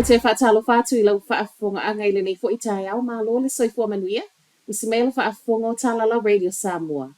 te faatalofa atu i lau faafofogaaga i lenei foi taeao, malo le soifua manuia. Usi mai le faafofoga o Talala Radio Samoa.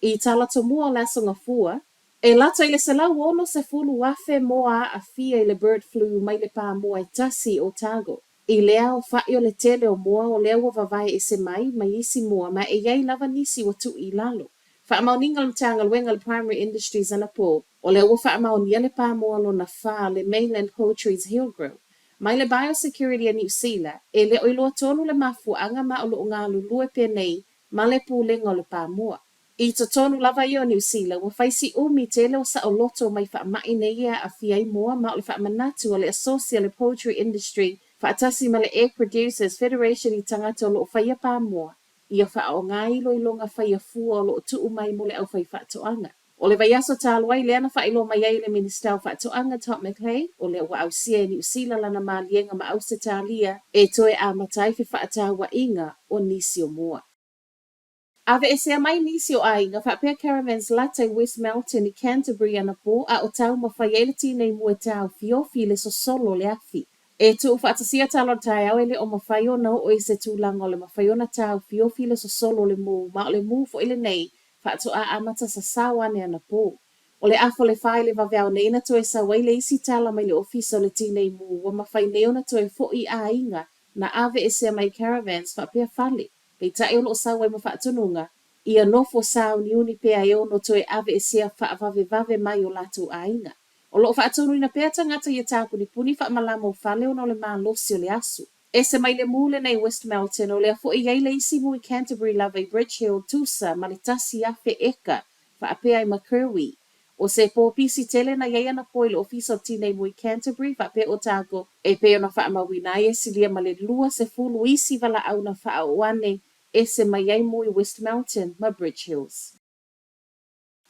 I tala tomua o le Aso Gafua, e lata i le 160,000 moa aafia i le bird flu mai le pamoa e tasi i Otago. I lea aofa'i o le tele o moa o lea ua vavae ese mai mai isi moa ma e i ai lava nisi ua tuu i lalo. Faamaoniga a le Matagaluega a le Primary Industries anapo, o lea ua faamaonia le pamoa lona fa, le Mainland Poultry's Hillgrove, mai le Biosecurity a Niu Sila, e le o iloa tonu le mafuaaga ma o lo o galulue pea nei ma le Pulega o le Pamoa. I totonu lava ia o Niu Sila, ua fai si umi tele o saoloto mai faama'i nei e aafia ai moa ma o le faamanatu a le Asosi a le Poultry Industry faatasi ma le Egg Producers Federation i tagata o lo o faia pamoa ia faaaoga iloiloga faia fua o lo o tuu mai mo le aufaifaatoaga. O le vaiaso talu ai lea na faailoa mai ai e le Minisita o Faatoaga Todd McClay, o lea ua ausia e Niu Sila lana maliega ma Ausetalia e toe amata ai fefaatauaiga o nisi o moa. Aveesea mai nisi o aiga faapea caravans lata i West Melton i Canterbury anapo a o taumafai ai le tinei mu e taofiofi i le sosolo o le afi. E tuufaatasia tala o le taeao e le o mafai ona oo i se tulaga o le mafai ona taofiofi le sosolo o le mu ma o le mu foi lenei faatoa amata sasao ane anapo. O le afa o le fa i le vaveao nei na toe sau ai le isi tala mai le ofisa o le tinei mu ua mafai nei ona toe fo'i i aiga na aveesea mai caravans faapea fale. Peitai o lo o sau ai ma faatonuga, ia nofo sāuniuni pea e ono toe aveesea faavavevave mai o latou aiga. O lo o faatonuina pea tagata ia tāpunipuni faamalama o fale ona o le malosi o le aso. Ese mai le mu lenei i West Melton, o lea foi i ai le isi mu i Canterbury lava i Bridge Hill, tusa ma le 1,000 eka, faapea i McKerwie. ʻO se pōpisi tele na i ai anapo i le Ofisa o Tinei Mu i Canterbury faapea Otago, e pei ona faamauina ai e silia ma le 20 isi valaau na faaoo ane ese mai ai mu i West Mountain ma Bridge Hills.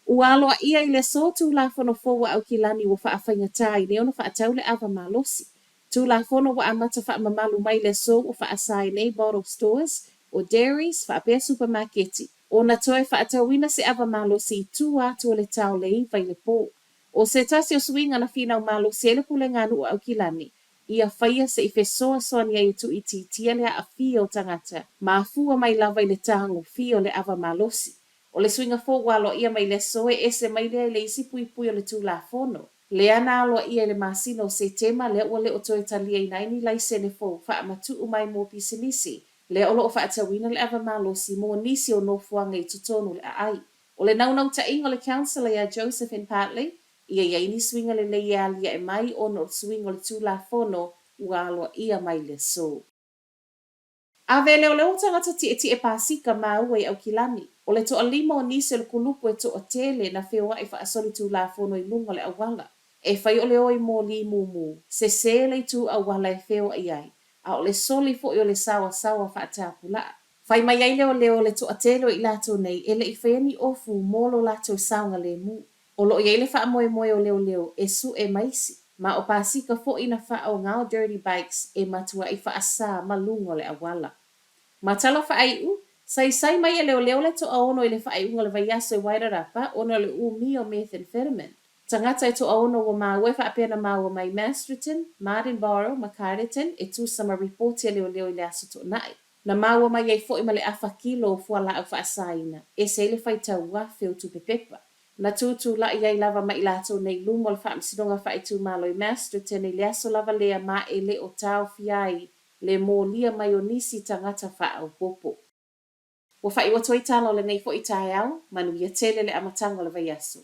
Ua aloaia i le aso Tulafono fou a Aukilani ua faafaigatā ai nei ona faatau le ava malosi. Tulafono ua amata faamamalu mai le aso ua faasa ai nei bottle stores, o dairies, faapea supamaketi, ona toe faatauina se ava malosi i tua atu o le tao le 9 i le pō. ʻO se tasi o suiga na finau malosi ai le Pulega a Nuu Aukilani, ia faia se i fesoasoani ai e tuuitiitia le aafia o tagata mafua mai lava i le tagofia o le ava malosi. ʻO le suiga fou ua aloaia mai le aso e ese mai lea i le isi puipui o le Tulafono lea na aloaia i le masina o Setema lea ua le o toe taliaina ai ni laisene fou faamatuu mai mo pisinisi lea o lo o faatauina le ava malosi mo nisi o nofoaga i totonu o le aai. ʻO le naunautaiga o le Councillor iā Josephine Partley, ia i ai ni suiga lelei e aliae mai ona o le suiga o le Tulafono ua aloaia mai le aso. Ave leoleo tagata tietie pasika māua i Aukilani. ʻO le toalima o nisi o le kulupu e toatele na feoaʻi faasolitulafono i luga o le auala. E fai o le oi mōlī mūmū, sesē le itu auala e feoaʻi ai, a o le soli foi o le saoasaoa faatapulaʻa. Fai mai ai leoleo le toatele o i latou nei e le i faia ni ofu mo lo latou saogalemu. O lo o i ai le faamoemoe o leoleo e suʻe ma isi, ma o pasika foi na faaaoga o dirty bikes e matuaʻi faasā ma luga o le auala. Ma tala faaiʻu, saisai mai e leoleo le toaono i le faaiuga o le vaiaso i Wairarapa ona o le umi o methamphetamine. Tagata e toaono ua māua e faapea na māua mai Masterton, Martinborough ma Carterton e tusa ma ripoti a leoleo i le Aso Toonai. Na māua mai ai foi ma le afa kilo o fualaau faasaina, ese ai le faitau afe o tupe pepa. Na tūtūlaʻi ai lava ma i latou nei i luma o le Faamasinoga Faaitumalo i Masterton i le aso lava lea ma e le o taofia ai le molia mai o nisi tagata faaopoopo. Ua faaiu atu ai tala o lenei foi taeao, manuia tele le amataga o le vaiaso.